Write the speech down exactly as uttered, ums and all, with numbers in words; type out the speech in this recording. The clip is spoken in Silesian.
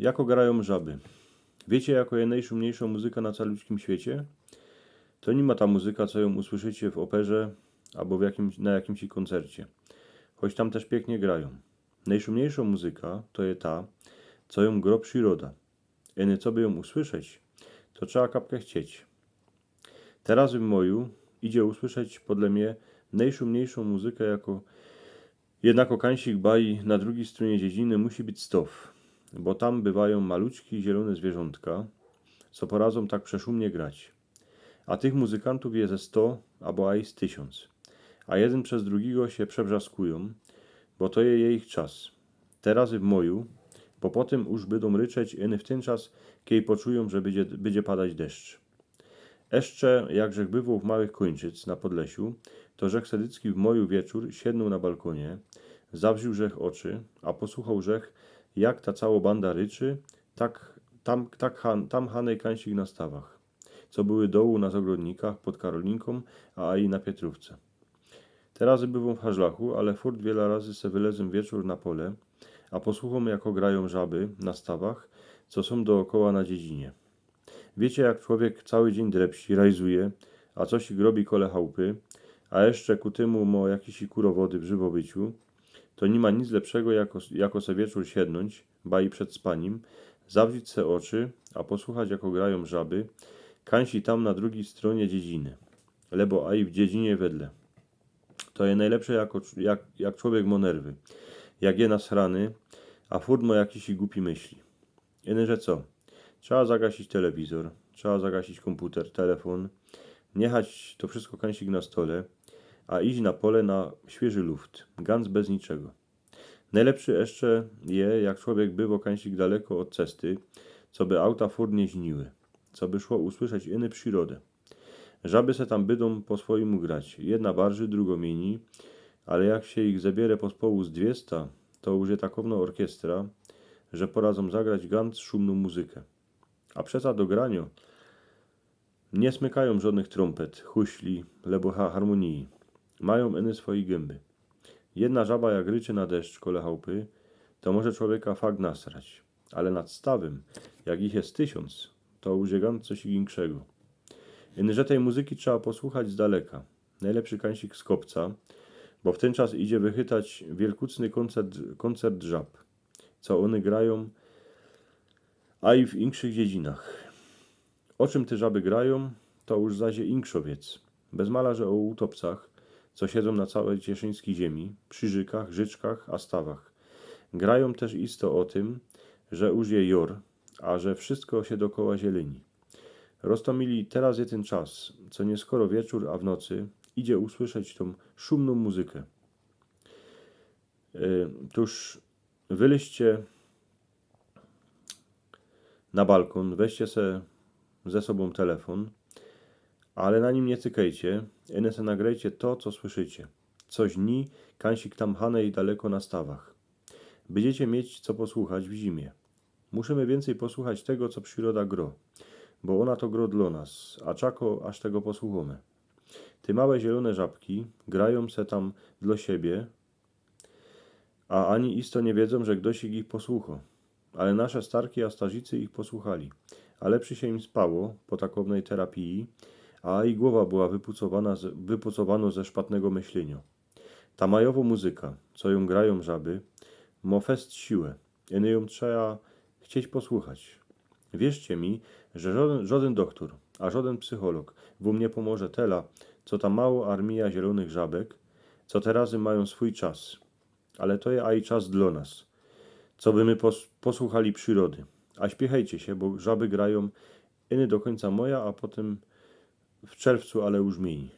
Jako grajōm żaby. Wiycie, jako je nojszumniyjszŏ muzyka na caluczkim świecie? To niy ma ta muzyka, co jōm usłyszycie w ôperze abo w jakimś, na jakimś kōncercie. Choć tam tyż piyknie grajōm. Nojszumniyjszŏ muzyka to je ta, co jōm gro prziroda. Ino coby jōm usłyszeć, to trzeba kapkã chcieć. Teroz w moju idzie usłyszeć podle mie nojszumniyjszŏ muzyka, jako jednako kajnsik baji na drugij strōnie dziedziny musi być stŏw, bo tam bywajōm maluczki zielōne zwiyrzōntka, co poradzōm tak przeszumnie grać. A tych muzykantōw je ze sto abo aj z tysiōnc. A jedyn bez drugigo sie przebrzaskujōm, bo to je jejich czas. Teroz w moju, bo potym już bydōm ryczeć ino w tyn czas, kej poczujōm, że bydzie, bydzie padać deszcz. Jeszcze, jak żech bywoł w Małych Kōńczyc na Podlesiu, to żech sedycki w moju wieczōr siednōł na balkōnie, zawrził żech ôczy, a posłuchoł żech, jak ta cało banda ryczy, tak, tam, tak han, tam hanej kajnsik na stawach, co były dołu na Zogrodnikach, pod Karolinkōm, a aj na Pietrōwce. Teroz bywōm w Harzlachu, ale furt wiela razy se wylezōm wieczōr na pole, a posłuchōm, jako grajōm żaby na stawach, co sōm dookoła na dziedzinie. Wiycie, jak człowiek cały dziyń drepsi, rajzuje, a cosik robi kole chałpy, a jeszcze ku tymu mo jakieś kurowody w żywobyciu, to niy ma nic lepszego, jako, jako se wieczōr siednōńć, baji przed spanim, zawrzić se ôczy, a posłuchać, jako grajōm żaby, kajnsi tam na drugij strōnie dziedziny, lebo aj w dziedzinie wedle. To je nojlepsze, jako, jak, jak człowiek mo nerwy, jak je nasrany, a furt mo jakieś gupi myśli. Ino że co? Trzeba zagasić telewizor, trzeba zagasić kōmputer, telefōn, niechać to wszysko kajnsik na stole, a iść na pole na świyży luft, gans bez niczego. Nojlepszy jeszcze je, jak człowiek bywo kajnsik daleko ôd cesty, coby auta furt niy żniły, coby szło usłyszeć ino prziroda. Żaby se tam bydōm po swojimu grać, jedna barży, drugo miyni, ale jak sie ich zebiere pospołu z dwiesta, to już je takowno ôrkiestra, że poradzōm zagrać gans szumnōm muzyka. A przeca do granio niy smykajōm żodnych trōmpet, huśli, lebo ha, harmoniji. Majōm ino swoje gymby. Jedna żaba, jak ryczy na deszcz kole chałpy, to może człowieka fakt nasrać. Ale nad stawym, jak ich je tysiōnc, to już je gans cosik inkszego. Ino że tej muzyki trzeba posłuchać z daleka. Nojlepszy kajnsik z kopca, bo w tyn czas idzie wychytać wielkucny kōncert, kōncert żab, co ône grajōm, a i w inkszych dziedzinach. Ô czym te żaby grajōm, to już zaś je inkszo wiec. Bez malarze ô utopcach, co siedzōm na całoj cieszyńskij ziymi, przi rzykach, rzyczkach, a stawach. Grajōm tyż isto ô tym, że już je jŏr, a że wszysko sie dokoła zieleni. Roztōmili, teroz je tyn czas, co niy skoro wieczōr, a w nocy idzie usłyszeć tōm szumnōm muzyka. Y, tōż wyleźcie na balkōn, weźcie se ze sobōm telefōn, ale na nim niy cykejcie, ino se nagrejcie to, co słyszycie. Coś ni, kajnsik tam hanej daleko na stawach. Bydziecie mieć co posłuchać w zimie. Musimy wiyncyj posłuchać tego, co prziroda gro, bo ôna to gro dlo nas, a czako, aż tego posłuchōmy. Te małe zielōne żabki grajōm se tam dlo siebie, a ani isto niy wiedzōm, że ftoś ich posłucho. Ale nasze starki a starzicy ich posłuchali. A lepszy sie im spało po takownej terapiji, a i gowa była wypucowana z, wypucowanŏ ze szpatnego myślyniŏ. Ta majowo muzyka, co jōm grajōm żaby, mŏ fest siłã. Ino jōm trzeba chcieć posłuchać. Wierzcie mi, że żŏdyn, żŏdyn dochtor, a żŏdyn psycholog wōm niy pōmoże tela, co ta mało armija zielōnych żabek, co te razy majōm swōj czas. Ale to je aj czas dlo nas, coby my pos-, posłuchali przirody. A śpiechejcie sie, bo żaby grajōm ino do kōńca moja, a potym w czerwcu, ale już miyni.